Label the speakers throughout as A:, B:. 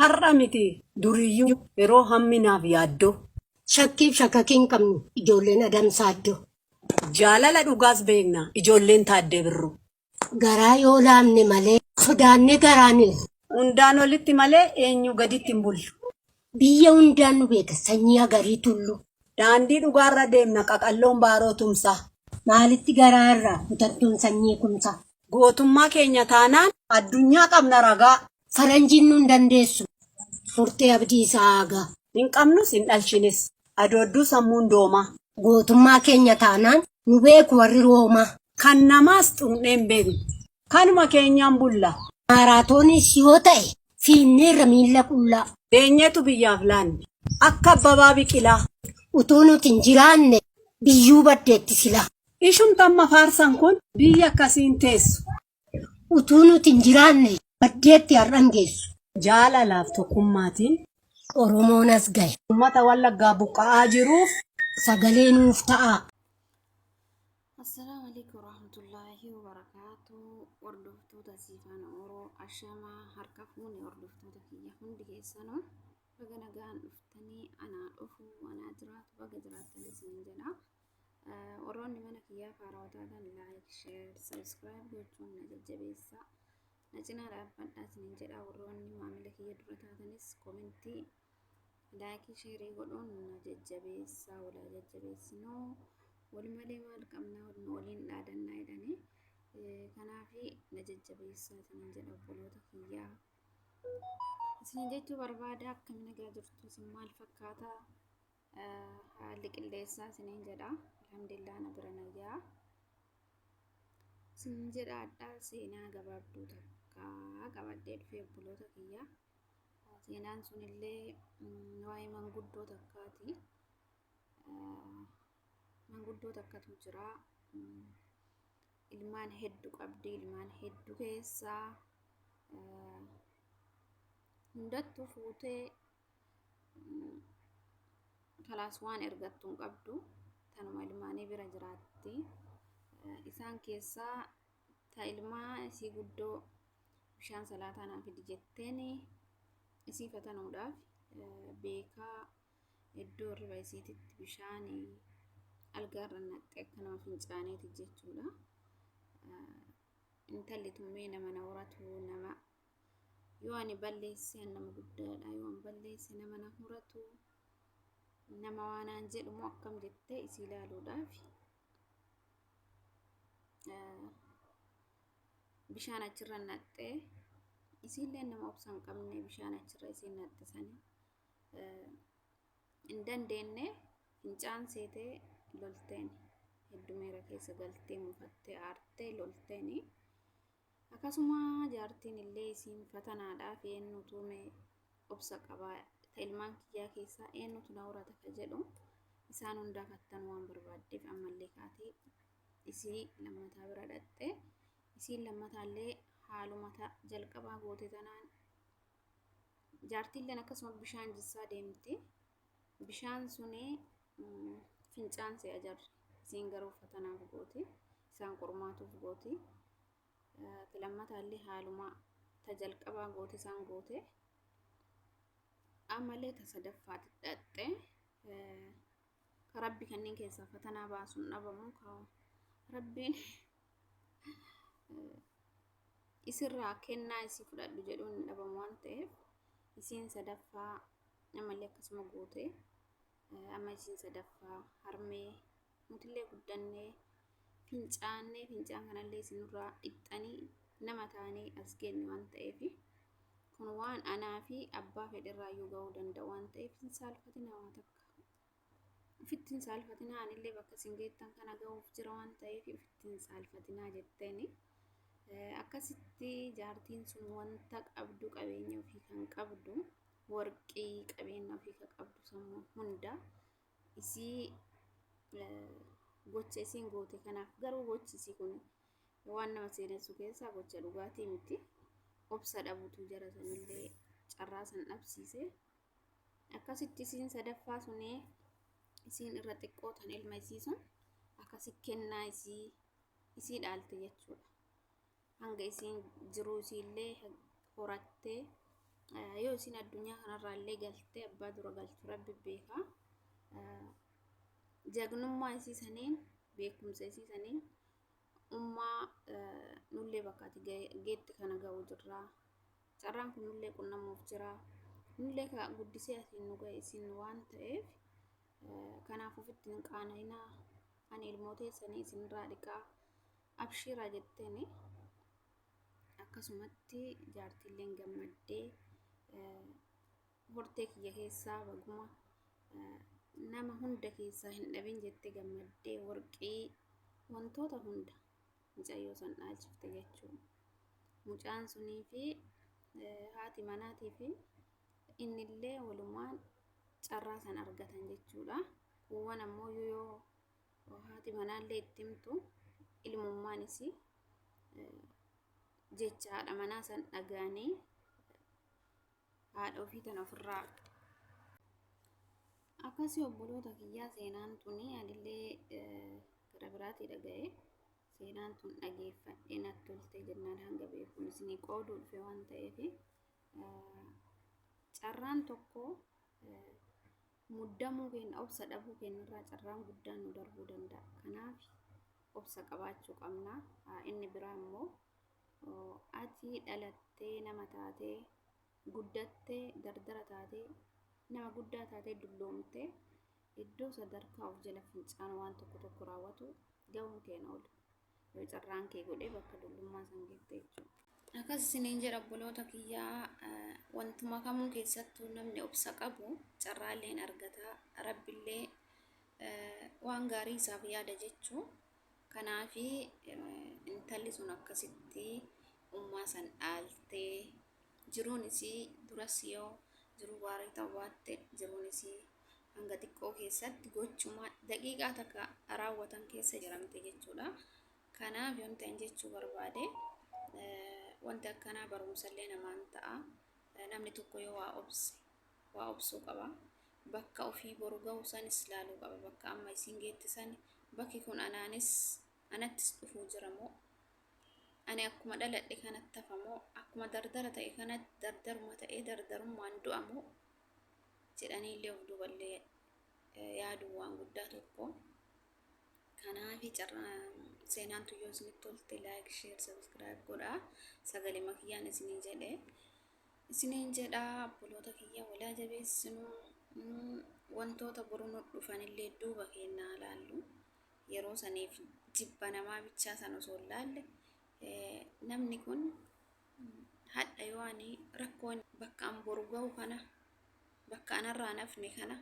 A: Har'a miti duriyyuu yeroo hamminaaf yaaddoo.
B: Shakkiif shakakii hin qabnu ijoolleen Adamsaa Addoo.
A: Jaalala dhugaas beekna ijoolleen Taaddee Birruu.
B: Garaa yoo laamne malee sodaannee garaan hin.
A: Hundaan olitti malee eenyuu gaditti hin bullu.
B: Biyya hundaan nu beeka sanyii Agarii Tulluu.
A: Daandii dhugaarra deemna qaqalloon Baaroo Tumsaa.
B: Maalitti garaa irraa kutattuun sanyii Kumsaa.
A: Gootummaa keenya taanaan addunyaa qabna ragaa.
B: Faranjiin nun dandeessu Furtee Abdiisaa Aagaa.
A: Hin qabnus hin dhalchines adoodduu sammuun doomaa.
B: Gootummaa keenya taanaan nu beeku warri Roomaa.
A: Kan namaas xuqnee hin beeknu kanuma keenyaan bulla.
B: Maaraatooniis yoo ta'e fiinneerra miilla qullaa.
A: Deenyeetu biyyaaf laanne akka Abbabaa Biqilaa.
B: Utuu nuti hin jiraanne biyyuu baddeetti silaa.
A: Ishumti amma faarsan kun biyya akkasiin teessu.
B: Utuu nuti hin jiraanne baddeetti har'an geessu.
A: Jaalalaaf tokkummaatiin.
B: Oromoon as gahe.
A: Uummata Wallaggaa buqqa'aa jiruuf.
B: Sagalee nuuf ta'aa.
C: Assalaamu alaikum warahmatullaahi wabarakaatu. Hordoftoota Siifaan Oro Ashamaa harka fuune hordoftoota kiyya hundi keessanuu baga nagaan dhuftanii anaa dhufu anaa jiraatu baga jiraattan isiniin jedha. Warroonni mana kiyyaa haarawaa taatan like, share, subscribe gochuun na jajjabeessaa. Na cinaa dhaabbadhaa isiniin jedha. Warroonni maamila kiyya dura taatanis komentii, laayikii, sheerii godhuun na jajjabeessaa. Walaa jajjabeessinuu wal malee maal qabnaa wal waliin dhaadannaa jedhanii. Kanaaf na jajjabeessaa isiniin jedha obboloota kiyyaa. Isin jechuu barbaada akkam nagaa jirtu isin maal fakkaataa? Haalli qilleensaa isiniin jedha. Alhamdulillah na bira nayyaa. Isin jedha adhaa seenaa gabaabduu takka qabadhee dhufee obboloota kiyya. Seenaan sunillee waa'ee manguddoo takkaati. Manguddoo takkatu jira. Ilmaan hedduu qabdi. Ilmaan hedduu keessaa hundattuu fuutee kalaas waan ergattu hin qabdu tanuma ilmaanii bira jiraatti. Isaan keessaa ta ilmaa isii guddoo bishaan salaataa naa fidi jetteen isii fatanuudhaaf beekaa iddoo riba isiititti bishaan algaarra naqxe akka nama fincaaneeti jechuudha. Intalli tummee nama na horatu nama Yoo ani balleesse an nama guddaadha. Yoo an balleesse nama na horatu nama waa naan jedhu moo akkam jettee isii ilaaluudhaaf bishaan achirra naqxee isiillee nama obsa hin qabne bishaan achirra isiin naqxe sanii hin dandeenne fincaan seetee lolteen heddumeera keessa galtee mufattee aartee lolteeni. Akasuma jaartiin illee isiin fatanaadhaaf eenyutu mee obsa qaba ta ilmaan kiyyaa keessaa eenyutu na horata ka jedhu isaan hundaa fattanuu waan barbaaddeef ammallee kaatee isii lammataa bira dhaqxe. Isiin lammataallee haaluma ta jalqabaa goote tanaan jaartiilleen akkasuma bishaan jissaa deemti. Bishaan suni fincaan se'a jarri. Isiin garuu fatanaaf gooti. Isaan qormaatuuf gooti. Ta lammataallee haaluma ta jalqabaa goote isaan goote. Ammallee ta sadaffaatti dhaqxe. Ka rabbi kanneen keessaa fatanaa baasuun dhabamu ka rabbiin isirraa kennaa isii fudhadhu jedhuun hin dhabamu waan ta'eef isiin sadaffaa ammallee akkasuma goote amma isiin sadaffaa harmee nutillee guddannee fincaannee fincaan kanallee isinirraa dhixxanii nama taanee as geenne waan ta'eef kun waan anaa fi abbaa fedherraayyuu ga'uu danda'u waan ta'eef hin saalfatinaa waa takka ofitti hin saalfatinaa anillee bakka isin geettan kana ga'uuf jira waan ta'eef ofitti hin saalfatinaa jetteeni. Akkasitti jaartiin sun wanta qabdu qabeenya ofii kan qabdu warqii qabeenya ofii kan qabdu sammuu hunda isii gocha isiin goote kanaaf garuu gochi isii kun waan nama seenessu keessaa gocha dhugaatii miti obsa dhabutu jara sanillee carraa san dhabsiise. Akkasitti isiin sadaffaa suni isiin irra xiqqoo tan ilma isii sun akkasi kennaa isii isii dhaalte jechuudha. Hanga isiin jiruu isiillee horattee yoo Yoo isin addunyaa kanarraa illee galtee abbaa dura galchu rabbi beeka. Jagnummaa isii saniin beekumsa isii saniin ummaa nullee bakka ati geette kana ga'u jirra. Carraan kun nullee qunnamuuf jira. Nullee ka guddisee asiin nu ga'e isin waan ta'eef kanaaf ofitti hin qaana'inaa. Ani ilmoo teessanii isinirraa dhiqaa abshiiraa jetteeni. Akkasumatti jaartiilleen gammaddee hortee kiyya keessaa baguma nama hunda keessaa hin dhabin jettee gammaddee warqii wantoota hunda mucayyoo san dhaalchifte jechuudha. Mucaan sunii fi haati manaatii fi innillee walumaan carraa san argatan jechuudha. Kuuwwan ammoo yoo haati manaallee itti himtu ilmummaan isii jecha haadha manaa san dhaga'anii haadha ofii tana ofirraa akkasii. Obboloota kiyyaa, seenaan tuni anillee gara biraatii dhaga'e. Seenaan tun dhageeffadhee natti tolte jennaan hanga beekuun isinii qooduu dhufe waan ta'eef, carraan tokko muddamuu keenya, obsa dhabuu keenyarraa carraan guddaan nu darbuu danda'a. Kanaaf obsa qabaachuu qabna. Inni biraa immoo ati dhalattee nama taatee, guddattee dardara taatee, nama guddaa taatee, dulloomtee iddoo sadarkaa of jala fincaan waan tokko tokko raawwatu ga'uun keenya oolu. Yoo carraan kee godhee bakka dullummaa san geette jechuudha. Akkas isiniin jedha obboloota kiyyaa, wantuma kamuu keessattuu namni obsa qabu carraalleen argata, rabbillee waan gaarii isaaf yaada jechuu. Kanaafi intalli sun akkasitti ummaa san dhaaltee jiruun isii duras yoo jiruu gaarii ta'uu baatte, jiruun isii hanga xiqqoo keessatti gochuma daqiiqaa takka raawwatan keessa jiramte jechuudha. Kanaaf wanta hin jechuu barbaade, wanti akkanaa barumsallee namaan ta'a. Namni tokko yoo waa obse, waa obsuu qaba. Bakka ofii boru ga'u sanis laaluu qaba. Bakka amma isiin geette san bakki kun anaanis anattis dhufuu jira moo, ani akkuma dhaladhe kanatti hafa moo, akkuma dardara ta'e kanatti dardaruma ta'ee dardarummaan du'a moo jedhanii illee of duuballee yaaduu waan guddaa tokko. Kanaafi carraa seenaan tun yoo isinitti tolte like, share, subscribe godhaa. Sagalee makiyyaan isinii jedhe. Isiniin jedha obboloota kiyya, walaa jabeessinu, wantoota boru nu dhufanillee duuba keenyaa laallu. Yeroo saniif jibba namaa bichaa san osoo hin laalle, namni kun hadha yoo ani rakkoon bakka an boru ga'u kana bakka anarraa nafne kana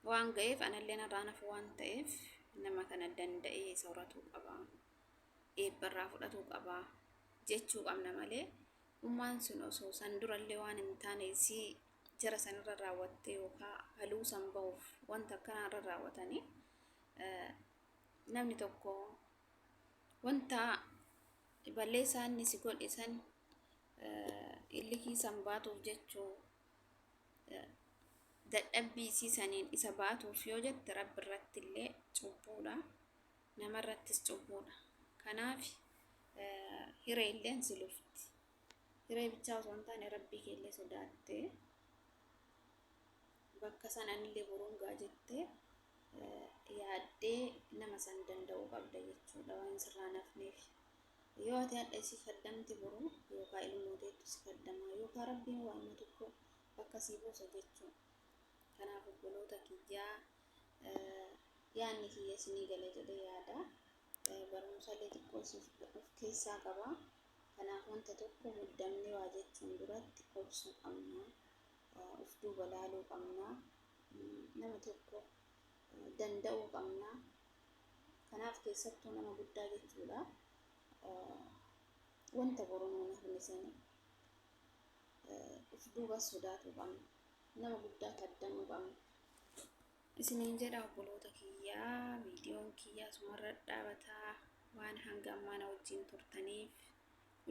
C: waan ga'eef anallee narraa nafu waan ta'eef, nama kana danda'ee sooratuu qaba, eebbarraa fudhatuu qaba jechuu qabna malee, ummaan sun osoo san durallee waan hin taane isii jara sanirra raawwattee yookaan haluu san ba'uuf wanta akkanaa irra raawwatanii, namni tokko wanta balleessaa inni si godhe san illikii san baatuuf jechuu, dadhabbii isii saniin isa baatuuf yoo jette, rabbi irratti illee cubbuudha, namarrattis cubbuudha. Kanaaf hiree illeen si lufti. Hiree bichaa osoo hin taane rabbii kee illee sodaattee bakka san anillee boruun gaa jettee yaaddee nama san danda'uu qabda jechuudha waan sirraa nafneef. Yoo ati hadha isii kaddamte, boru yookaan ilmooteettu si kaddamaa yookaan rabbiin waanuma tokko bakka sii buusa jechuudha. Kanaaf obboloota kiyyaa, yaadni kiyya isinii gala jedhee yaada. Barumsallee xiqqoo of keessaa qaba. Kanaaf wanta tokko muddamnee waa jechuun duratti obsuu qabna. Of duuba laaluu qabna. Nama tokko danda'uu qabna. Kanaaf keessattuu nama guddaa jechuudha. Wanta boru nuun hafne sani of duuba sodaatuu qabna. Nama guddaa kaddamuu qabna. Isiniin jedha obboloota kiyyaa, viidiyoon kiyyaa sumarra dhaabataa. Waan hanga ammaa na wajjin turtaniif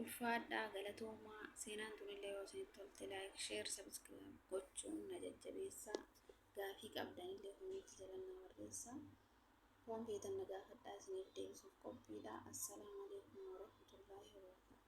C: ulfaadhaa, galatoomaa. Seenaan tunillee yoo isinitti tolte like, share, subscribe gochuun na jajjabeessaa. Gaafii qabdanillee comment jala na barreessaa. Waan feetan na gaafadhaa, isiniif deebisuuf qophiidha. Assalaamu alaikum warahmatullaahi wabarakaatu.